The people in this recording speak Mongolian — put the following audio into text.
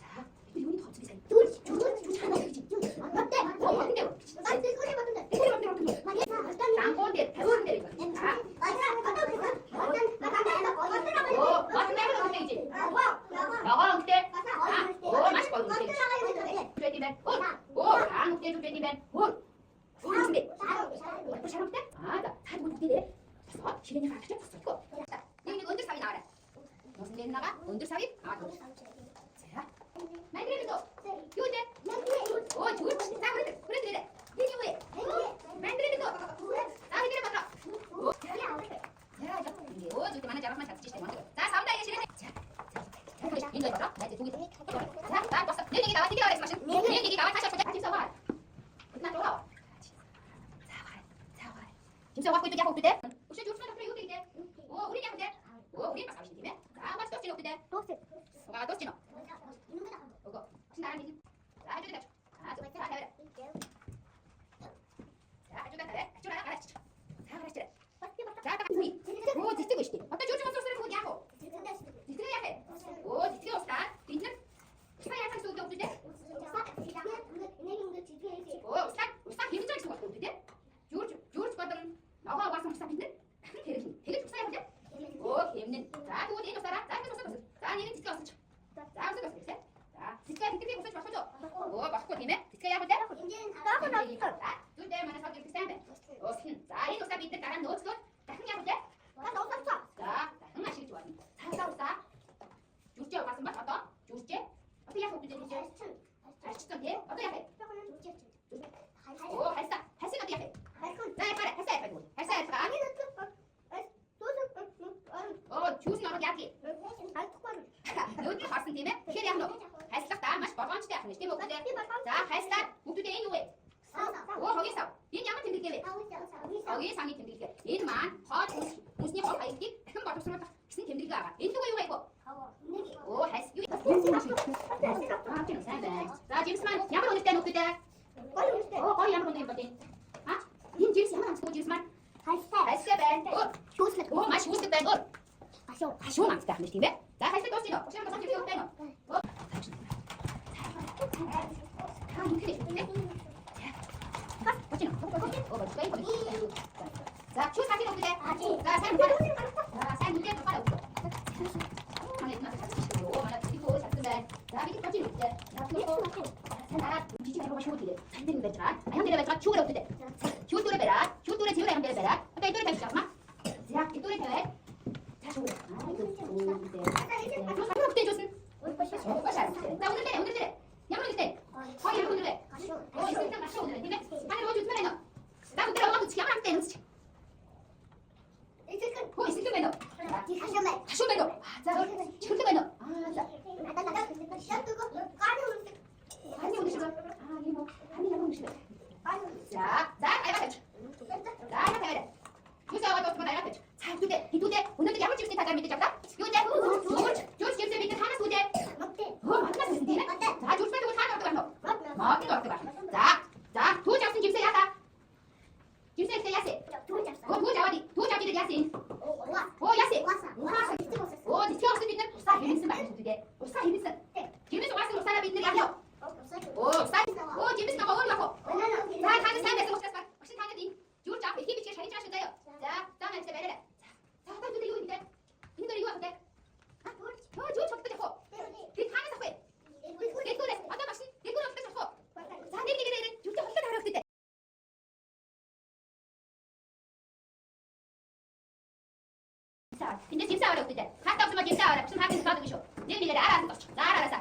За, бид юуны тухай үзсэн сайн. Жүр Жүр жүр ханаа гэж. Мадаа. Дангуун дээр, тавиуран дээр гэж. За. Оо, модон дээр өнгөтэй гэж. Ногоон өнгөтэй. Оо, маш гоё өнгөтэй. Жүжиг юм байна. Оо, оо, хаан өнгөтэй жүжиг юм байна. Оо. Оо, юу юм бэ? Бүр шар өнгөтэй. Аа, за, та тэгвэл бүгдээрээ босоод ширээний гарч зогсохгүй. Нэг нэг өндөр савыг аваарай. Нуусан дээр нагаа өндөр савыг аваад өгнө. За. Мандрин дөө. Юу вэ? Оо, зүгээр. За, хүрээ. Хүрээ дээрээ. Энэ юу вэ? Мандрин дөө. За, хэдэрээ бодлоо. Оо. За, за. Оо, зүгээр манай жаргал маань чадчих штэ. За, савндаа ингэ ширээ. За. Энэ бодлоо. За, зүгээр. За, за, босоо. Нэг нэг аваад, нэг аваад машин. Нэг нэг аваад цаашаа авчих. Жимсээ аваа. Наа дураа. За, аваа. За, аваа. Жимсээ авахгүй яах вэ? Өшөө зүрхнээ дотор юу гэдэг? Оо, үрийг яах вэ? Оо, үрийг бас авах юм тийм ээ. За, бас дуусчих үү дээ. Угаа дуусчих нь. Өгөө. Багш дараа нэг. За, хажуудаа тавьчих. За, зөв. За, тавиарай. За, хажуудаа тавиа. Ачаараа гараач. За, гараач. За, та үгүй. Оо, цэцэг биш үү? Одоо жуулч усрах үед яах вэ? Цэцэг яах вэ? Оо, цэцэг услаа. Бид нар усаа яах гэсэн үг үү дээ? Оо, услаа. Услаа хэмжиж байгаа гэсэн үг үү дээ? Жуулч жуулч болон ногоо угаасан усаа бид нар дахин хэрэглэнэ. Тэгэж усаа яах вэ? Оо, хэмнэн. За, тэгвэл энэ усаараа. За, энэ усаа тусах. За, нэг нь цэцэг усаж. За, усаа тусах гэсэн. За, цэцгээ хэтэрхий усаж болох уу? Оо, болохгүй тийм ээ. Цэцгээ яах вэ? Зүйтэй манай сод ирэх сайн байна. Уусна. За, энэ усаа бид нар дараа нь нөөцлөөд дахин яах вэ? За, дахин ашиглаж болно. Цаасаа усаа зүрчээ угаасан бол одоо зүрчээ. Одоо яах вэ гэдэг чинь? Арчсан тий? Одоо яах вэ? Оо, хайсаа. Хайсыг одоо яах вэ? За, яхаарай. Хайсаа яах вэ? Хайсаа яах. Оо, чүүс нь ороод яах вэ? Нүүд нь харсан тийм ээ. Тэгэхээр яах нь вэ? Хайслах та маш болгоомжтой яах нь тийм үү? За, хайслаад бүгдүүдээ энэ юу вэ? Оо, хогийн сав. Энэ ямар тэмдэглэгээ вэ? Хогийн савны тэмдэглэгээ. Энэ маань хоол хүнсний хол хаягдыг дахин боловсруулах гэсэн тэмдэглэгээ байгаа. Энэ юу вэ? Оо, хайс юу? Аа, тийм сайн байна. За, жимс маань ямар үнэтэй нүгтэй? Оо, гоё ямар үнэтэй юм бэ? А? Энэ жимс ямар амттай жимс маань? Хайстай байна. Оо, оо, маш үүсдэг байна. Оо, хашуу амттай байх нь тийм ээ. За, хайстай дуусчих нөө. Ушаа бас юм байна уу? Оо. Та юм хэрэг тийм ээ. За. Боч нөө. Оо, боч. За, чүү сахин өгдөө. За, сайн нүхээ. За, сайн нүхээ тухай өгдөө. Манай энэ оо, манай тихөө шатсан байна. За, бид боч нөө. За, тихөө. Сайн дараа жижиг хэрэг шүү дээ. Сайн дээр байж байгаа. Аян дээр байж байгаа чүүгээр өгдөө. Чүү дүүрээ бариад, чүү дүүрээ цэвэр аян дээр бариад. Одоо эдгээр тавьчих авмаа. За, эдгээр тавиад. За, шүүгээр. Аа, эдгээр. Чүү өгдөө жуусан. За, өндөр дээр, өндөр дээр. Ямар өндөр дээр? Хоёр ямар өндөр дээр? Оо, эсвэл маш өндөр тийм ээ. Та нар ууж үзмээр байна уу? За, бүгд ороод үзчих. Ямар амттай юм үзчих. Хөө, эсэлэн байна уу? Хашуу байна уу? За, чихэрлэг байна уу? Аа, за. Ханы өндөр шиг. Аа, тийм үү. Ханы ямар өндөр шиг вэ? За, за, аяга тавьчих. За, аяга тавиарай. Юус аваад дуусмаар аяга тавьчих. За, хэдүүдээ, хэдүүдээ өнөөдөр ямар жимсний талаар мэдэж авлаа? Юу вэ? Жуулч, жуулч жимсээ бид нар хаанаас үүдээ? Хөө, модноос үүсэн тийм ээ. За, жуулч маань тэгвэл хаана ордог байх нь вэ? Модонд ордог байх. За, за, түүж авсан жимсээ яасаа? Жимсээ ихтэй яасаа? Оо, түүж аваад, түүж авч ирээд яасан энэ? Оо, яасан? Оо, тэтгэн усан бид нар усаа хэрнэсэн байх шүү дээ. Усаа хэрнэсэн. Жимс угаасан усаараа бид нар яах вэ? Оо, усаа. Оо, жимс нөгөө өөр яах вэ? За, та нар сайн байсан учраас баг. Багш та нарт энэ жуулч авах эрхийг бичгээр шагнаж байгаа шүү заяа. За, за маяг бариарай. За, одоо юу юм бэ? Энэ дээр юу авах вэ? Оо, жуулч худалдаж авах уу? Тэр хаанаас авах вэ? Дэлгүүрээс. Одоо багш нь дэлгүүр худалдаж авах уу? За, нэг нэгээр ирээд жуулч худалдаж авах хэрэгтэй. Эндээс жимсээ аваарай өгдөө. Хаалтаа авсан бол жимсээ аваарай. Багш нь хаалтыг заадаг шүү. Нэг нэгээр араас нь зоч. За, араасаа.